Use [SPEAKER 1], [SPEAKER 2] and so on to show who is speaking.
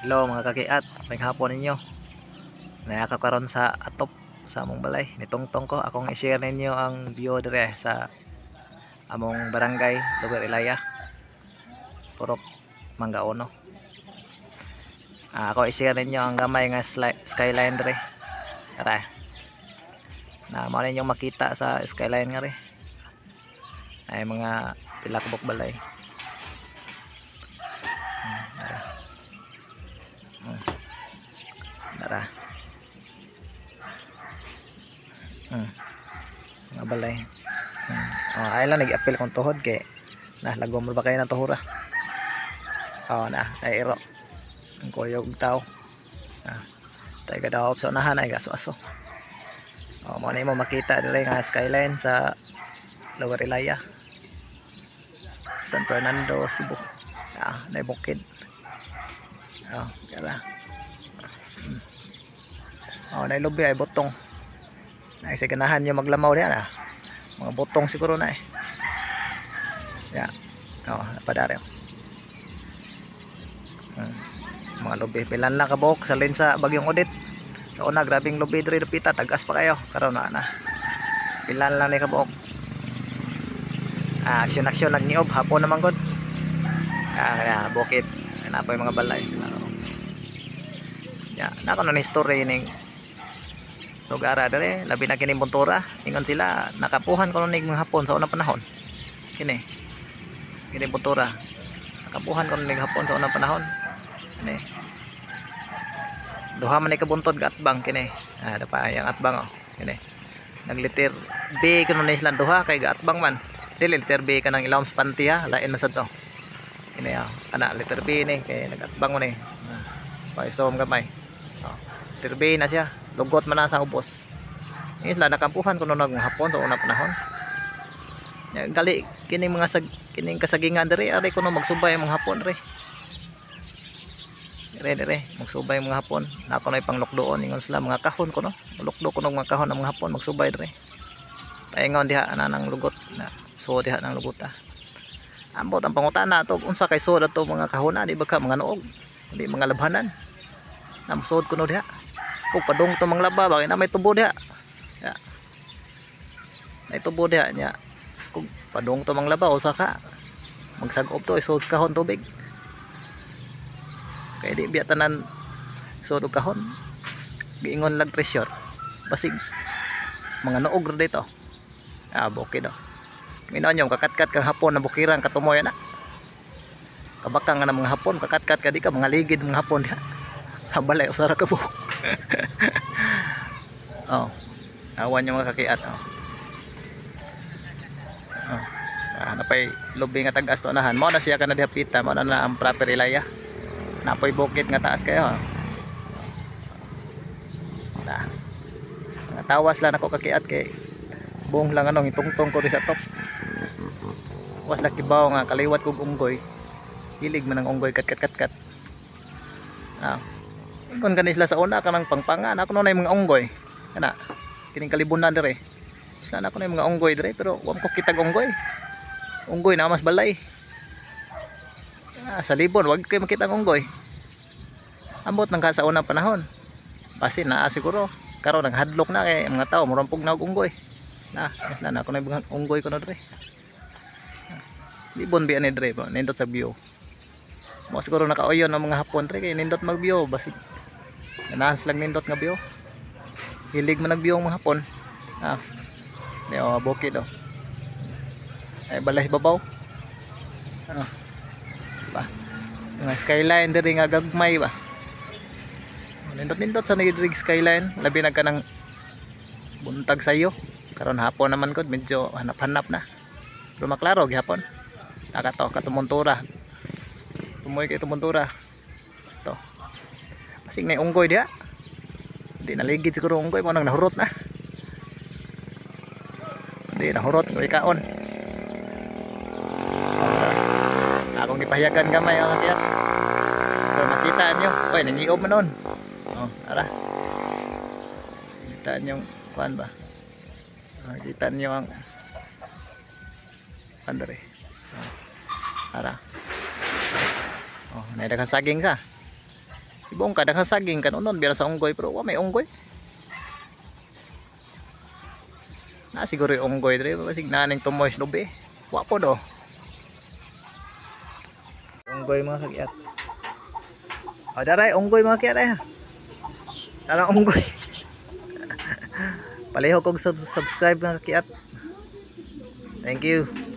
[SPEAKER 1] Hello, mga kakiat, may hapon ninyo. Nayaka karon sa atop sa among balay. Nitungtong ko, akong i-share ninyo ang view dire sa among barangay, Lower Ilaya. Purok Manggaono. Ako i-share ninyo ang gamay nga skyline dire. Tara. Na mao ninyong makita sa skyline nga re. Ay mga pila ka buok balay. Tara. Tara. Mga balay. Oh, ay lang nag-apil kong tuhod kay nah lagom ba kayo na tuhura. Oh, na ay iro. Ang kuyog tao. Ah, tayo gadaop sa unahan ay gaso-aso. Oh, mo na imo makita dire nga skyline sa Lower Ilaya. San Fernando, Cebu. Ah, na bukid. Oh, kala. Oh, na lubi ay butong. Ay sa ganahan nyo maglamaw diyan ah. Mga butong siguro na eh. Ya. Oh, napadare. Mga lubi pilan lang kabuok sa sa bagyong Odette. Sa una, grabing lubi diri dapita, tagas pa kayo. Karon na na. Pilan lang ni kabuok. Ah, action action nagniob hapon naman gud. Ah, kaya bukid. Naa pa yung mga balay. Ya, nako na ni history ning lugar dire, labi na kining Buntura. Ingon sila, nakapuhan kuno ning mga Hapon sa unang panahon. Kini. Kini Buntura. Nakapuhan kuno ning Hapon sa unang panahon. Kini. Duha man ni kabuntod ga atbang kini. Ah, dapa yang atbang oh. Kini. Nagliter B kuno ni silang duha kay gaatbang man. Dili letter B kanang ilawom sa panty ha, lain man sad to. Kini oh, ana letter B ni kay nagatbang mo ni. Ah, paisom gamay. Oh, letter B na siya. Lugot man na sa ubos. Ngayon sila nakampuhan kuno nag Hapon sa unang panahon. Ya, gali kining mga sag kining kasagingan diri ari kuno magsubay ang mga Hapon re. Dire dire magsubay ang mga Hapon. Na kuno panglukdoon ingon sila mga kahon kuno. Lukdo kuno mga kahon ang mga Hapon magsubay dire. Paingon diha ana nang lugot na so diha nang lugota. Ambot ang pangutana ato, unsa kay suod ato mga kahona, di ba ka mga noog, di mga labhanan. Na mosuod kuno diha. Kung padung to mga laba bagay na may tubo diha. Ya. May tubo diha nya. Kung padung to mga laba usa ka magsag-ob to isuod sa kahon tubig. Kay di biya tanan suod og kahon. Giingon lag pressure. Basig mga noog ra dito. Ah, bukid oh. Minaw nyo, kakatkat kang Hapon na bukiran katumoy na. Kabakang nga na mga Hapon, kakatkat ka di ka, mga ligid mga Hapon diha. Habalay, usara ka buhok. Oh. Awan yung mga kakiat. Oh. Oh. Ah, napay lubi nga tag-as to unahan. Mao na siya ka na diha pita, mao na na ang proper Ilaya. Napoy bukid nga taas kayo. Oh. Na. Mga tawas lang ako kakiat kay buong lang anong itungtong ko rin sa top. Was laki baw nga kaliwat kog unggoy. Hilig man ang unggoy kat kat kat kat. Ah. Kung gani sila sa una kanang pangpangan ako na yung mga unggoy. Kana kining kalibunan dire. Sila na ako na yung mga unggoy dire pero wa ko kitag unggoy. Unggoy na mas balay. Ah, sa libon wag kayo makita ang unggoy. Ambot nang ka sa unang panahon. Basin naa siguro. Karon naghadlok na kay mga tao murampog na og unggoy. Na, mas na ako na yung mga unggoy ko na dire. Ah, libon biya ni dire ba nindot sa view. Mo siguro nakauyon ang mga Hapon dire kay nindot mag view basig. Ganahan silang nindot nga view. Hilig man nag view ang mga Hapon. Ah. Di oh, bukid oh. Ay balay babaw. Ano? Ba. Mga skyline diri nga gagmay ba. Nindot-nindot sa diri skyline, labi na ka ng buntag sayo. Karon hapon naman gud medyo hanap-hanap na. Pero maklaro gihapon. Nakato katumontura. Tumoy kay tumontura. To. Basig na unggoy diha. Di naligid siguro unggoy mo nang nahurot na. Di nahurot ko ikaon. Akong gipahayagan gamay ang kaya. Pero makita niyo, oy nangiob man nun. Oh, ara. Kita niyo kuan ba? Ah, kita niyo ang kuan dere. Oh, ara. Oh, naida saging sa. Ibong ka daghang saging kanunon biya sa unggoy, pero wa may unggoy. Na siguro yung unggoy dre, basig naning tumoy lubi. Wa po do. Unggoy, mga kagiat. O daray unggoy, mga kagiat, ay. Darang unggoy. Palihog kog subscribe, mga kagiat. Thank you.